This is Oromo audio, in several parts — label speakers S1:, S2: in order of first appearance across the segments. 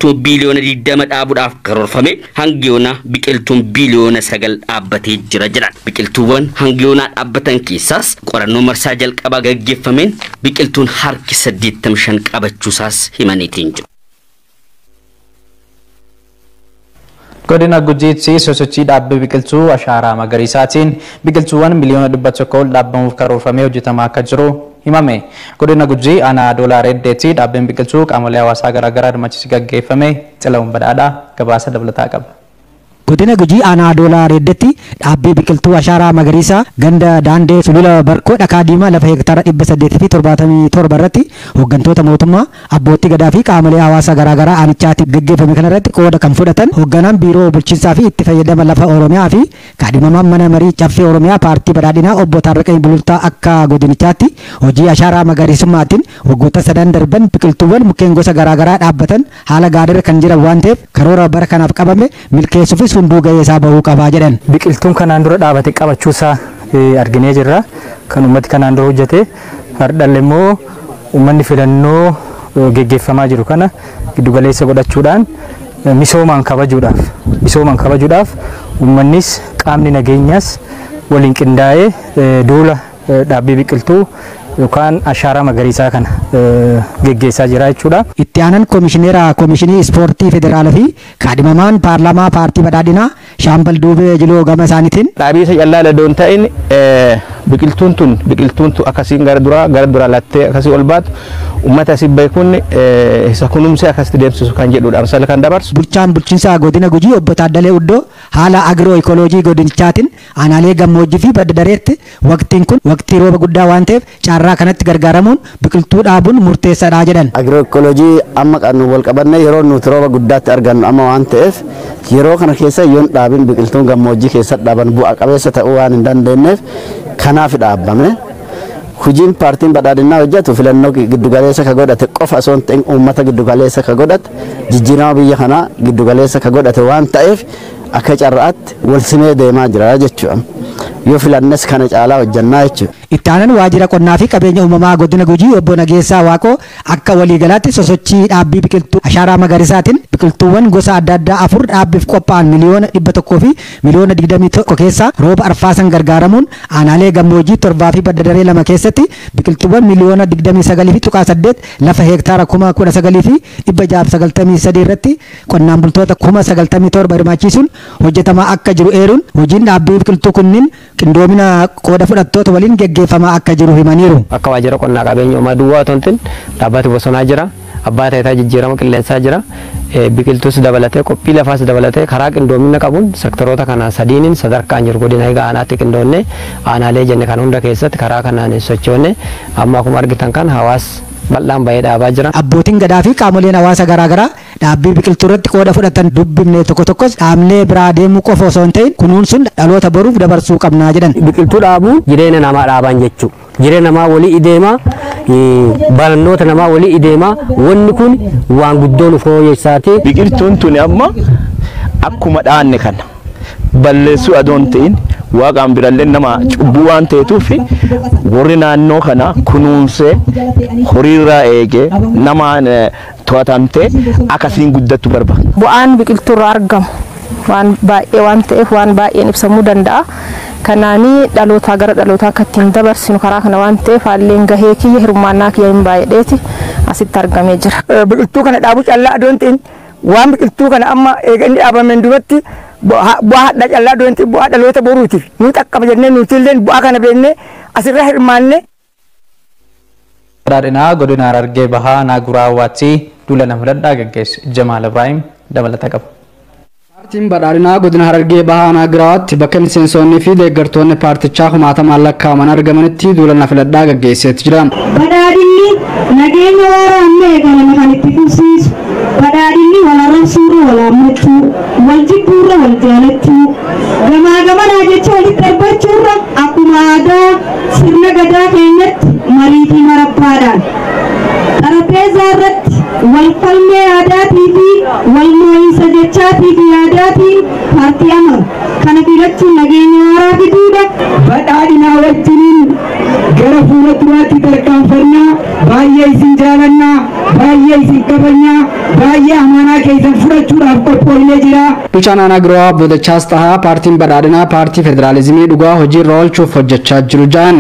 S1: Biqiltuu biiliyoona 20 dhaabuudhaaf karoorfame hangiyoona biqiltuun biiliyoona 9 dhaabbatee jira jedhan. Biqiltuuwwan hangiyoonaa dhaabbatan keessaas qorannoo marsaa jalqabaa gaggeeffameen biqiltuun harki 85 qabachuusaas himaniitiin jiru.
S2: Godina Gujiitti sosochii dhaabbii biqiltuu ashaaraa magariisaatiin biqiltuuwwan miliyoona 100 ol dhaabbamuuf karoorfamee hojjetamaa akka jiru himame. Godina Gujii aanaa Adoolaa Reddeetti dhaabbiin biqiltuu qaamolee hawaasaa garaagaraa hirmaachisuun gaggeeffame. Xila'uun Badhaadhaa gabaasa dabalataa qaba.
S3: Godina Gujii aanaa Adoolaa Reddeetti dhaabbii biqiltuu ashaaraa magariisaa ganda Daandee Sulula Barkoo Dhakaa Diimaa lafa hektaara 877 irratti hooggantoota mootummaa, abbootii gadaa fi qaamolee hawaasaa garaagaraa aanichaatti gaggeeffame kanarratti qooda kan fudhatan hoogganaan biiroo bulchiinsaa fi itti fayyadama lafa Oromiyaa fi kaadhimamaan mana marii caffee Oromiyaa paartii badhaadhinaa obbo Taarriqaa Bulultaa akka godinichaatti hojii ashaaraa magariisummaatiin waggoota sadan darban biqiltuuwwan mukkeen gosa garaagaraa dhaabbatan haala gaariirra kan jiran waan ta'eef karoora bara kanaaf qabame milkeessuufis hunduu gahee isaa bahuu qabaa jedhan.
S4: Biqiltuun kanaan dura dhaabate qabachuusaa arginee jirra. Kan uummati kanaan dura hojjete hardhalle immoo uummanni filannoo geggeeffamaa jiru kana giddugaleessa godhachuudhaan misoomaan kabajuudhaaf uummannis qaamni nageenyaas waliin qindaa'ee duula dhaabbii biqiltuu yookaan ashaaraa magariisaa kana geggeessaa jira jechuudha.
S3: Itti aanan koomishineera koomishinii ispoortii federaalaa fi kaadhimamaan paarlaamaa paartii badhaadhinaa Shaambal Duubee Jiloo gama isaaniitiin
S5: Dhaabii isa callaa ladoon ta'in, biqiltuun tun akkasiin gara duraa lattee akkasii ol baatu uummata asii beekuun isa kunuunsee akkasitti deemsisu kan jedhudha. Amsala kan dabarsu.
S3: Bulchaan bulchiinsa godina Gujii obbo Taaddalee Uddoo haala agiroo ikooloojii godinichaatiin aanaalee gammoojjii fi badda dareetti waqtiin kun waqtii rooba guddaa waan ta'eef carraa kanatti gargaaramuun biqiltuu dhaabuun murteessaadha jedhan.
S6: Agiroo ikooloojii amma qabnu wal qabanne yeroo nuti rooba guddaatti argannu amma waan ta'eef, yeroo kana keessa yoon dhaabin biqiltuun gammoojjii keessa dhaaban bu'a qabeessa ta'uu waan hin dandeenyeef kanaaf dhaabbame. Hojiin paartiin badhaadhinaa hojjetu filannoo giddugaleessa ka godhate qofa osoo hin ta'in uummata giddugaleessa ka godhate, jijjiirama biyya kanaa giddugaleessa ka godhate waan ta'eef akka carraatti wal simee deemaa jira jechuudha. Yoo filannes kana caalaa hojjannaa jechuudha.
S3: Itti aanan waajjira qonnaa fi qabeenya uumamaa godina Gujii obbo Nageessaa Waaqoo akka waliigalaatti sosochii dhaabbii biqiltuu ashaaraa magariisaatiin biqiltuuwwan gosa adda addaa afur dhaabbiif qophaa'an 121,000,000 keessaa rooba arfaasan gargaaramuun aanaalee gammoojjii torbaa fi badda daree lama keessatti biqiltuuwwan 29.8 miliyoona lafa heektaara 19,693 irratti qonnaan bultoota 97,000 hirmaachisuun hojjetamaa akka jiru eeruun, hojiin dhaabbii biqiltuu kunniin qindoomina qooda fudhattoota waliin geggeeffamaa akka jiru himaniiru.
S7: Akka waajjira qonnaa qabeenya uumaa duwwaa otoo hin ta'in dhaabbati bosonaa jira, abbaa taayitaa jijjiirama qilleensaa jira, biqiltuus dabalatee, qophii lafaas dabalatee, karaa qindoomina qabuun sektoroota kana sadiiniin sadarkaan jiru godina egaa aanaatti qindoonne aanaalee jenne kan hunda keessatti karaa kanaan sochoonne amma akkuma argitan kan hawaas bal'aan bahee dhaabaa jira.
S3: Abbootiin gadaa fi qaamoleen hawaasa garaagaraa dhaabbii biqiltuu irratti qooda fudhatan dubbifne tokko tokkos dhaabnee biraa deemuu qofa osoo hin ta'in kunuunsuun dhaloota boruuf dabarsuu qabnaa jedhan.
S7: Biqiltuu dhaabuun jireenya namaa dhaaban jechuudha. Jireenya namaa walii ideema, barannoota namaa walii ideema, wanni kun waan guddoo nu fooyyessaati.
S5: Biqiltuun tuni amma akkuma dhaanne kana balleessuu adoon ta'in waaqaan birallee nama cubbuu waan ta'etuuf warri naannoo kana kunuunsee horiirraa eegee namaan to'atamtee akkasiin guddattu barbaada.
S8: Bu'aan biqiltuu irraa argamu waan baay'ee waan ta'eef waan baay'een ibsamuu danda'a. Kanaanii dhalootaa gara dhalootaa akka ittiin dabarsinu karaa kana waan ta'eef haalleen gahee kiyya hirmaannaa kiyya hin baay'eeti asitti argamee jira.
S9: Biqiltuu kana dhaabuu callaa adoon ta'in waan biqiltuu kana amma eega inni dhaabameen duratti bu'aa hadhaa callaa adoon ta'in bu'aa dhaloota boruutiif nu xaqqaba jennee nuti illee bu'aa kana beeknee asirra hirmaannee.
S2: Badhaadhinaa godina Harargee Bahaa Naaguraawwaatti duula na filadhaa gaggeesse. Jamaal Ibraahim dabalata qaba.
S10: Paartiin badhaadhinaa godina Harargee Bahaa Naaguraawwaatti bakka miseensonni fi deeggartoonni paartichaa kumaatamaan lakkaa'aman argamanitti duula na filadhaa gaggeesseetu jira.
S11: Badhaadhinni nageenya waaraa amma eegalame kan itti fufsiisu, badhaadhinni wal arrabsuurra wal hammachuu, wal jibbuurra wal jaalachuu, gamaa gamanaa jecha walitti darbachuurra akkuma aadaa sirna gadaa keenyatti marii fi marabbaadhaan xarapheezaa irratti wal falmee aadaatii fi wal moo'insa jechaatii fi yaadaatiin paartii amanu kana filachuun nageenya waaraa fiduudha.
S9: Badhaadhinaa wajjiniin gara fuula duraatti tarkaanfannaa. Baay'ee isin jaalannaa.
S12: Baay'ee isin kabajnaa, baay'ee amaanaa keessan fudhachuudhaaf qophoofnee jira.
S10: Bulchaan aanaa Giroowaa Obbo Dachaas Xahaa paartiin badhaadhinaa paartii federaalizimii dhugaa hojiirra oolchuuf hojjechaa jiru jedhan.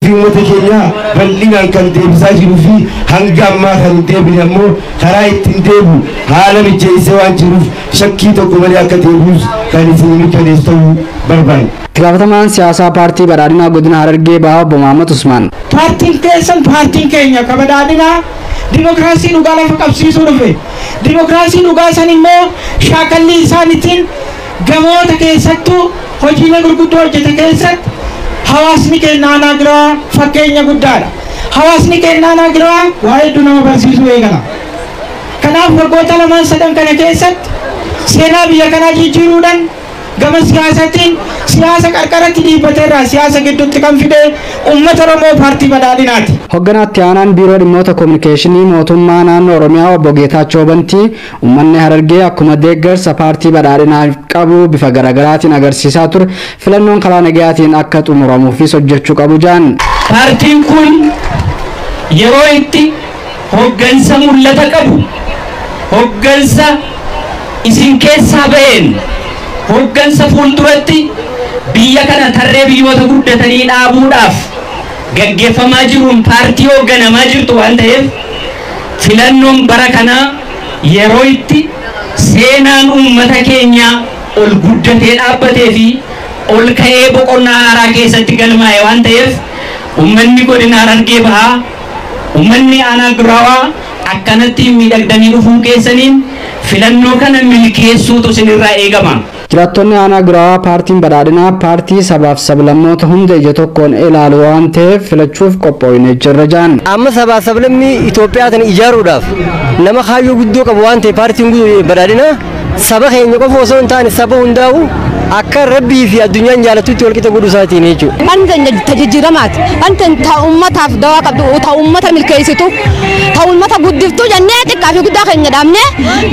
S13: Uummata keenya bal'inaan kan deebisaa jiruu fi hanga ammaa kan hin deebine ammoo karaa ittiin deebu haala mijeessee waan jiruuf shakkii tokko malee akka deebi'us kan isin mirkaneessu ta'uu barbaanna.
S10: Itti gaafatamaan siyaasaa paartii badhaadhinaa godina Harargee Bahaa Obbo Mahaammad Usmaan.
S14: Paartiin keessan paartiin keenya ka badhaadhinaa dimokiraasii dhugaa lafa qabsiisuu dhufe. Dimokiraasii dhugaa san immoo shaakalli isaaniitiin gamoota keessattuu hojiilee gurguddoo hojjete keessatti hawaasni keenya aanaa Giroowaa fakkeenya guddaadha. Hawaasni keenya aanaa Giroowaa waa hedduu nama barsiisuu eegala. Kanaaf waggoota lamaan sadan kana keessatti seenaa biyya kanaa jijjiiruudhaan gama siyaasaatiin siyaasa qarqaratti dhiibbateerraa siyaasa gidduutti kan fide uummata Oromoo paartii badhaadhinaati.
S10: Hogganaatti aanaan biiroo dhimmoota koominikeeshinii mootummaa naannoo Oromiyaa Obbo Geetaachoo Bantii uummanni Harargee akkuma deeggarsa paartii badhaadhinaa qabu bifa garaagaraatiin agarsiisaa ture filannoon karaa nagayaatiin akka xumuramuufis hojjechuu qabu jedhan.
S15: Paartiin kun yeroo itti hoggansa mul'ata qabu, hoggansa isin keessaa ba'een, hoggansa fuulduratti biyya kana tarree biyyoota guddatanii dhaabuudhaaf gaggeeffamaa jiruun paartii hoogganamaa jirtu waan ta'eef filannoon bara kanaa yeroo itti seenaan uummata keenyaa ol guddatee dhaabbatee fi ol ka'ee boqonnaa haaraa keessatti galmaa'e waan ta'eef uummanni godina Harargee Bahaa, uummanni aanaa Giraawaa akkanatti miidhagdanii dhufuu keessaniin filannoo kana milkeessuutu isinirraa eegama.
S10: Jiraattonni aanaa Giraawaa paartiin badhaadhinaa paartii sabaaf sablammoota hunda ija tokkoon ilaalu waan ta'eef filachuuf qophoofnee jirra jedhan.
S7: Amma sabaaf sablammii Itoophiyaa tana ijaaruudhaaf nama kaayyoo guddoo qabu waan ta'eef paartiin badhaadhinaa saba keenya qofa osoo hin taane saba hundaa'u akka rabbii fi addunyaan jaalatutti walqixa godhu isaatiin jechuudha.
S16: Wanta jijjiiramaati. Wanta ta uummataaf dawaa qabdu, ta uummata milkeessitu, ta uummata guddiftu jennee xiqqaa fi guddaa keenya dhaabnee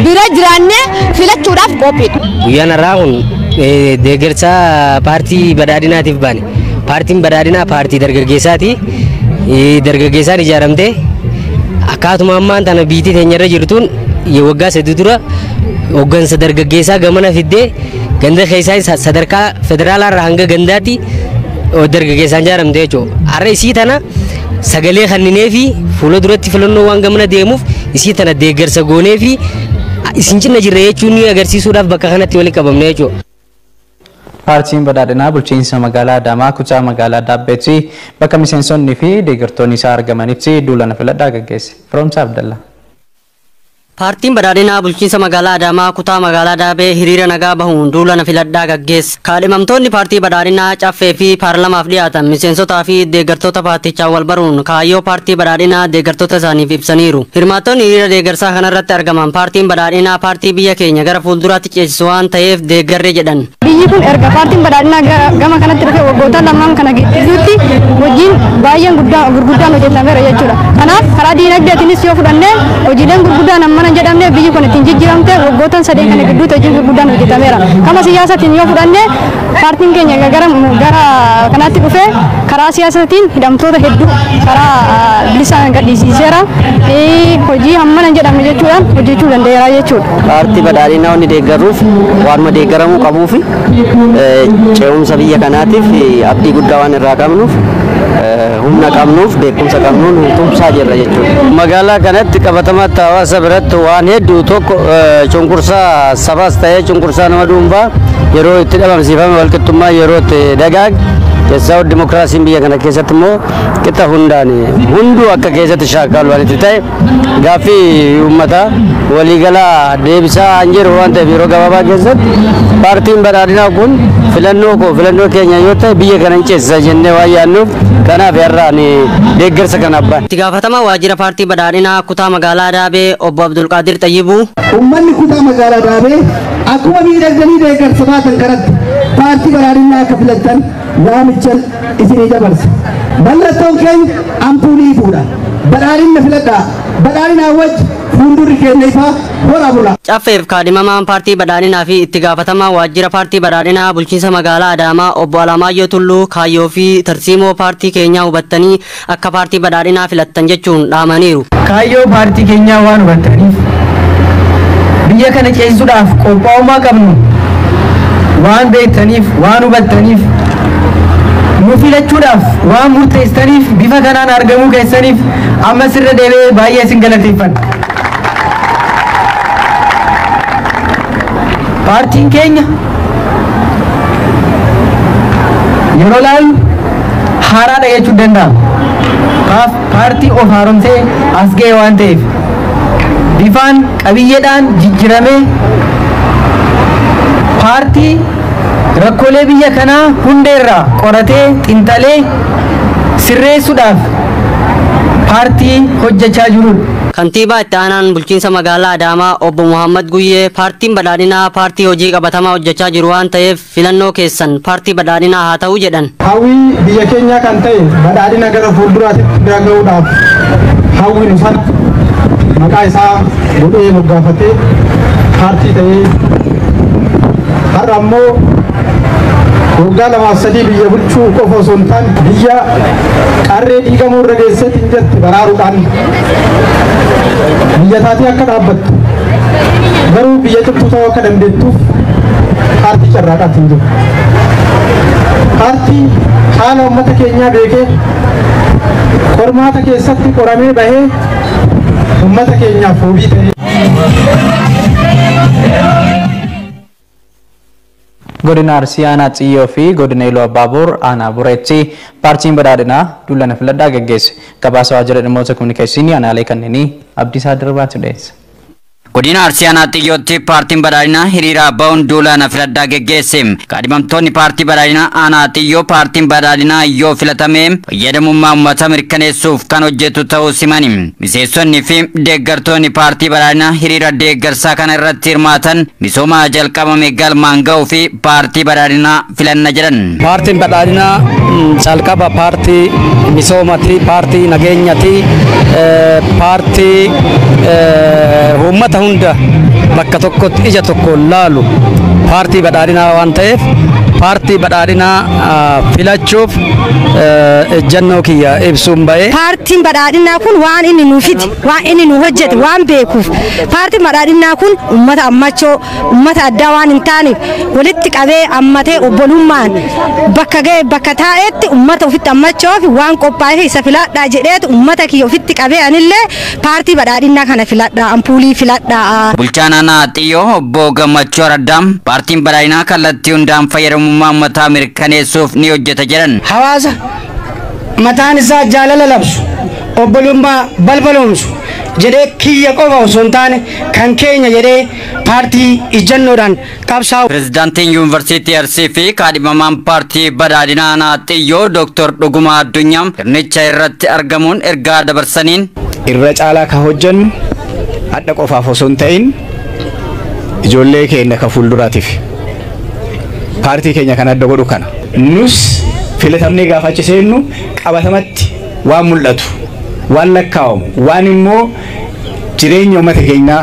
S16: bira jiraannee filachuudhaaf qophiidha.
S7: Guyyaan har'aa kun deeggarsa paartii badhaadhinaatiif baane. Paartiin badhaadhinaa paartii dargaggeessaati. Dargaggeessaan ijaaramtee akkaatuma ammaan tana biitii teenyarra jirtuun waggaa 3 dura hoggansa dargaggeessaa gamana fiddee ganda keessaa sadarkaa federaalaarraa hanga gandaatti dargaggeessaan ijaaramte jechuudha. Har'a isii tana sagalee kenninee fi fuula duratti filannoo waan gamana deemuuf isii tana deeggarsa goonee fi isin cinna jirra jechuun ni agarsiisuudhaaf bakka kanatti walitti qabamne jechuudha.
S2: Paartiin badhaadhinaa bulchiinsa magaalaa Adaamaa kutaa magaalaa Daabbeetti bakka miseensonni fi deeggartoonni isaa argamanitti duula filadhaa gaggeesse. Firoomsaa Abdallaa.
S17: Paartiin badhaadhinaa bulchiinsa magaalaa Adaamaa kutaa magaalaa Daabee hiriira nagaa bahuun duula filadhaa gaggeesse. Kaadhimamtoonni paartii badhaadhinaa caffee fi paarlamaaf dhiyaatan miseensotaa fi deeggartoota paartichaa wal baruun kaayyoo paartii badhaadhinaa deeggartoota isaaniif ibsaniiru. Hirmaattonni hiriira deeggarsaa kanarratti argaman paartiin badhaadhinaa paartii biyya keenya gara fuulduraatti ceesisu waan ta'eef deeggarre jedhan.
S18: Biyyi kun erga paartiin badhaadhinaa gama kanatti dhufe waggoota lamaan kana gidduutti hojiin baay'een gurguddaan hojjetameera jechuudha. Kanaaf karaa diinagdeetiinis yoo fudhanne hojiileen gurguddaan amma jedhamne biyyi kun ittiin jijjiiramte waggoota 3 kana gidduutti hojiin gurguddaan hojjetameera. Kama siyaasaatiin yoo fudhanne paartiin keenya gara kanaatti dhufe karaa siyaasaatiin hidhamtoota hedduu karaa bilisaan gadhiisiseera. Hojii hammana jedhamne jechuudhaan hojjechuu danda'eera jechuudha.
S19: Paartii badhaadhinaa wanni deeggaruuf waanuma deeggaramuu qabuu fi ce'umsa biyya kanaatiif abdii guddaa waan irraa qabnuuf humna qabnuuf beekumsa qabnuun tumsaa jirra jechuudha.
S20: Magaalaa kanatti qabatamaatti hawaasa biratti waan hedduu tokko cunqursaa sabaas ta'ee cunqursaa nama dhuunfaa yeroo itti dhabamsiifame walqixxummaa yeroo itti dagaag keessaa dimokiraasiin biyya kana keessatti immoo qixa hundaan hunduu akka keessatti shaakalu waan itti ta'e gaaffii uummataa waliigalaa deebisaa hin jiru waan ta'eef yeroo gabaabaa keessatti paartiin badhaadhinaa kun filannoo koo filannoo keenya yoo ta'e biyya kana hin ceesisa jennee waan yaadnuuf kanaaf har'aan deeggarsa kana abbaan.
S17: Itti gaafatamaa waajjira paartii badhaadhinaa kutaa magaalaa Daabee obbo Abdulqaadir Xayyibuu.
S21: Uummanni kutaa magaalaa Daabee akkuma miidhagdanii deeggarsa baatan kanatti paartii badhaadhinaa akka filattan waamichan isinii dabarsa. Mallattoon keenya ampuulii ifuudha. Badhaadhina filadhaa. Badhaadhinaa wajji fuuldurri keenya ifaa. Horaa bulaa.
S17: Caffeef kaadhimamaan paartii badhaadhinaa fi itti gaafatamaa waajjira paartii badhaadhinaa bulchiinsa magaalaa Adaamaa obbo Alamaayyoo Tulluu kaayyoo fi tarsiimoo paartii keenyaa hubattanii akka paartii badhaadhinaa filattan jechuun dhaamaniiru.
S1: Kaayyoo paartii keenyaa waan hubattaniif, biyya kana ceesisuudhaaf qophaa'ummaa qabnu waan beektaniif, waan hubattaniif, nu filachuudhaaf waan murteessitaniif, bifa kanaan argamuu keessaniif amma sirra deebi'ee baay'ee isin galateeffadha. Paartiin keenya yeroo laallu haaraadha jechuun danda'ama. Paartii of haaromsee as ga'e waan ta'eef bifaan qabiyyeedhaan jijjiiramee paartii rakkoolee biyya kanaa hundeerraa qoratee xinxalee sirreessuudhaaf paartii hojjechaa jirudha.
S17: Kantiibaa itti aanaan bulchiinsa magaalaa Adaamaa obbo Muhammad Guyyee paartiin badhaadhinaa paartii hojii qabatamaa hojjechaa jiru waan ta'eef filannoo keessan paartii badhaadhinaa haa ta'u jedhan.
S22: Hawwii biyya keenyaa kan ta'e badhaadhina gara fuulduraatti bira ga'uudhaaf hawwinu sana maqaa isaa godhee moggaafatee paartii ta'ee har'a ammoo waggaa 2 fi 3 biyya bulchuu qofa osoo hin taane biyya qarree diigamuu irra geessetti hin jirti baraaruudhaan biyya taatee akka dhaabbattu garuu biyya cimtuu ta'uu akka dandeettuuf paartii carraaqaatti hin jiru. Paartii haala uummata keenyaa beekee qormaata keessatti qoramee bahee uummata keenyaaf wabii ta'ee.
S2: Godina Arsii aanaa Xiyyoo fi godina Iluu Abbaaboor aanaa Bureetti paartiin badhaadhinaa duula filadhaa gaggeesse. Gabaasa waajjira dhimmoota kominikeeshinii aanaalee kanneenii Abdiisaa Dirbaatu dhiyeessa.
S23: Godina Arsii aanaa Xiyyootti paartiin badhaadhinaa hiriira bahuun duula filadhaa geggeesse. Kaadhimamtoonni paartii badhaadhinaa aanaa Xiyyoo paartiin badhaadhinaa yoo filatame fayyadamummaa uummata mirkaneessuuf kan hojjetu ta'uu simani. Miseensonni fi deeggartoonni paartii badhaadhinaa hiriira deeggarsaa kana irratti hirmaatan misooma jalqabame galmaan ga'uu fi paartii badhaadhinaa filanna jedhan.
S24: Paartiin badhaadhinaa calqaba paartii misoomati, paartii nageenyati, paartii uummata hunda bakka tokkotti ija tokkoon laalu paartii badhaadhinaa waan ta'eef paartii badhaadhinaa filachuuf ejjannoo kiyya ibsuun ba'e.
S16: Paartiin badhaadhinaa kun waan inni nu fide, waan inni nu hojjete waan beekuuf paartiin badhaadhinaa kun uummata ammachoo, uummata addaa waan hin taaneef walitti qabee ammatee obbolummaan bakka ga'e bakka taa'etti uummata ofitti ammachoof waan qophaa'eef isa filadhaa jedheetu uummata kiyya ofitti qabee anillee paartii badhaadhinaa kana filadhaa, ampuulii filadhaa.
S23: Bulchaan aanaa Xiyyoo obbo Gammachuu Araddaa paartiin badhaadhinaa kallattii hundaan fayyadamummaa uummataa mirkaneessuuf ni hojjeta jedhan.
S25: Hawaasa mataan isaa jaalala labsu, obbolummaa balbaloomsu jedhee kiyya qofa osoo hin taane kan keenya jedhee paartii ijjannoodhaan qabsaa'u.
S23: Pireezidaantiin Yuunivarsiitii Arsii fi kaadhimamaan paartii badhaadhinaa aanaa Xiyyoo Dooktor Dhugumaa Addunyaa sirnicha irratti argamuun ergaa dabarsaniin.
S26: Irra caalaa kan hojjennu hadha qofaaf osoo hin ta'in ijoollee keenya kan fuulduraatiif paartii keenya kan adda godhu kana. Nus filatamnee gaafa achi seennu qabatamatti waan mul'atu, waan lakkaa'amu, waan immoo jireenya uummata keenyaa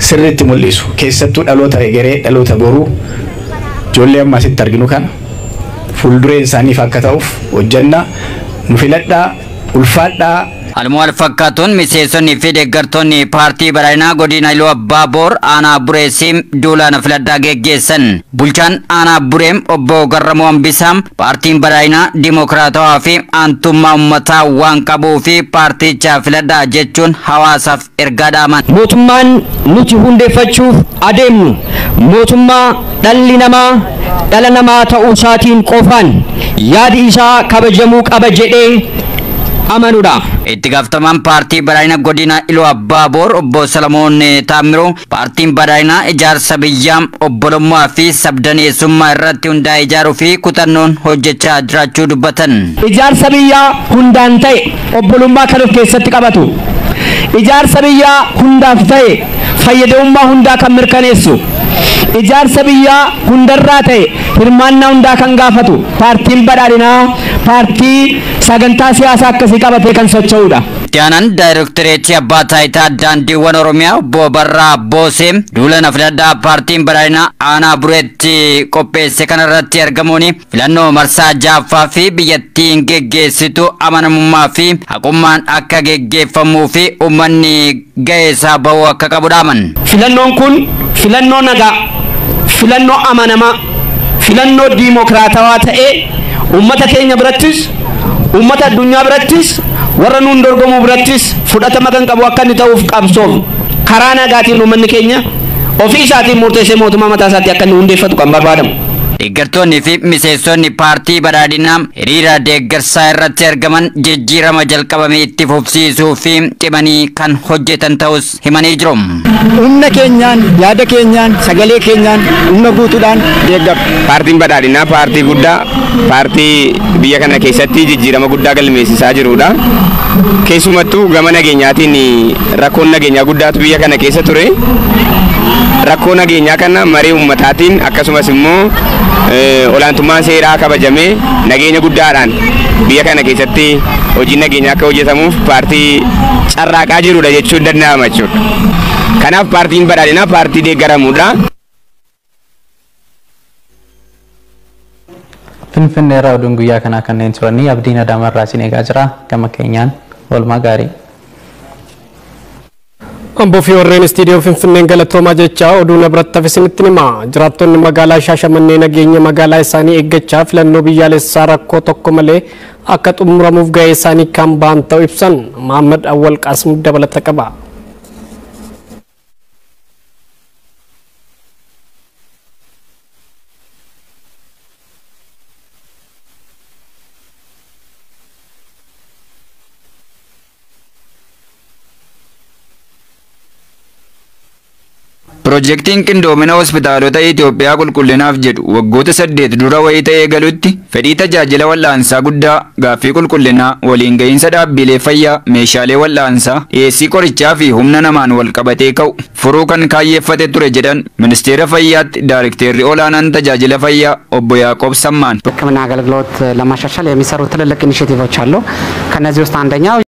S26: sirriitti mul'isu keessattuu dhaloota egeree, dhaloota boruu, ijoollee amma asitti arginu kana fuuldureen isaaniif akka ta'uuf hojjenna. Nu filadhaa, ulfaadhaa.
S23: Haaluma wal fakkaatuun miseensonni fi deeggartoonni paartii badhaadhinaa godina Iluu Abbaaboor aanaa Bureesii duula filadhaa geggeessan. Bulchaan aanaa Bureem obbo Garramoo Hambisaa paartiin badhaadhinaa dimokiraatawaa fi aantummaa uummataa waan qabuu fi paarticha filadhaa jechuun hawaasaaf ergaa dhaaman.
S15: Mootummaan nuti hundeeffachuuf adeemnu mootummaa dhalli namaa dhala namaa ta'uu isaatiin qofaan yaadi isaa kabajamuu qaba jedhee amanuudha.
S23: Itti gaafatamaan paartii badhaadhina godina Iluu Abbaaboor obbo Salamoon Taamiruu paartiin badhaadhinaa ijaarsa biyyaa obbolummaa fi sabdaneessummaa irratti hundaa'e ijaaruu fi kutannoon hojjechaa jiraachuu dubbatan.
S15: Ijaarsa biyyaa hundaan ta'e obbolummaa kan of keessatti qabatu, ijaarsa biyyaa hundaaf ta'e fayyadamummaa hundaa kan mirkaneessu,
S3: Ijaarsa biyyaa hundarraa ta'e hirmaannaa hundaa kan gaafatu paartiin badhaadhinaa paartii sagantaa siyaasaa akkasii qabatee kan socho'udha.
S23: Itti aanaan daayirektoreetii abbaa taayitaa daandiiwwan Oromiyaa obbo Barraa Boosee duula na filadhaa paartiin badhaadhinaa aanaa bureetti qopheesse kanarratti argamuun filannoo marsaa jaaffaa fi biyyattiin geggeessitu amanamummaa fi haqummaan akka geggeeffamuu fi uummanni gahee isaa bahuu akka qabu dhaaman.
S3: Filannoon kun filannoo nagaa, filannoo amanamaa, filannoo diimokiraatawaa ta'ee uummata keenya birattis, uummata addunyaa birattis, warra nuun dorgomuu birattis fudhatama kan qabu akka inni ta'uuf qabsoof karaa nagaatiin uummanni keenya ofii isaatiin murteessee mootummaa mataa isaatii akka inni hundeeffatu kan barbaadamu.
S23: Deeggartoonni fi miseensonni paartii badhaadhinaa hiriira deeggarsaa irratti argaman jijjiirama jalqabame itti fufsiisuu fi cimanii kan hojjetan ta'us himanii jiru.
S4: Humna keenyaan, yaada keenyaan, sagalee keenyaan humna guutuudhaan deeggaru.
S5: Paartiin badhaadhinaa paartii guddaa, paartii biyya kana keessatti jijjiirama guddaa galmeessisaa jirudha. Keessumattuu gama nageenyaatiin rakkoon nageenyaa guddaatu biyya kana keessa ture. Rakkoo nageenyaa kana marii uummataatiin akkasumas immoo olaantummaan seeraa kabajamee nageenya guddaadhaan biyya kana keessatti hojiin nageenyaa akka hojjetamuuf paartii carraaqaa jirudha jechuun danda'ama jechuudha. Kanaaf paartiin badhaadhinaa paartii deeggaramudha.
S2: Finfinnee irraa oduun guyyaa kanaa kanneen turanii Abdiin Adaamarraa isin eegaa jira. Gama keenyaan oolmaa gaarii.
S6: Amboo fi warreen istiidiyoo Finfinneen galatoomaa jecha oduu na biratti hafe isinitti hima. Jiraattonni magaalaa Shaashamannee nageenya magaalaa isaanii eeggachaa filannoo biyyaalessaa rakkoo tokko malee akka xumuramuuf gahee isaanii kan ba'an ta'uu ibsan. Mahammad Awwal Qaasim dabalata qaba.
S5: Pirojektiin qindoomina hospitaalota Itoophiyaa qulqullinaaf jedhu waggoota 8 dura wayii ta'ee galutti fedhii tajaajila wal'aansaa guddaa, gaaffii qulqullinaa, waliin gahiinsa dhaabbilee fayyaa, meeshaalee wal'aansaa, dhiyeessii qorichaa fi humna namaan wal qabatee ka'u furuu kan kaayyeeffate ture jedhan ministeera fayyaatti daayirekteerri olaanaan tajaajila fayyaa obbo Yaaqoob Sammaan.
S8: ሕክምና አገልግሎት ለማሻሻል የሚሰሩ ትልልቅ ኢኒሼቲቮች አሉ። ከነዚህ ውስጥ አንደኛው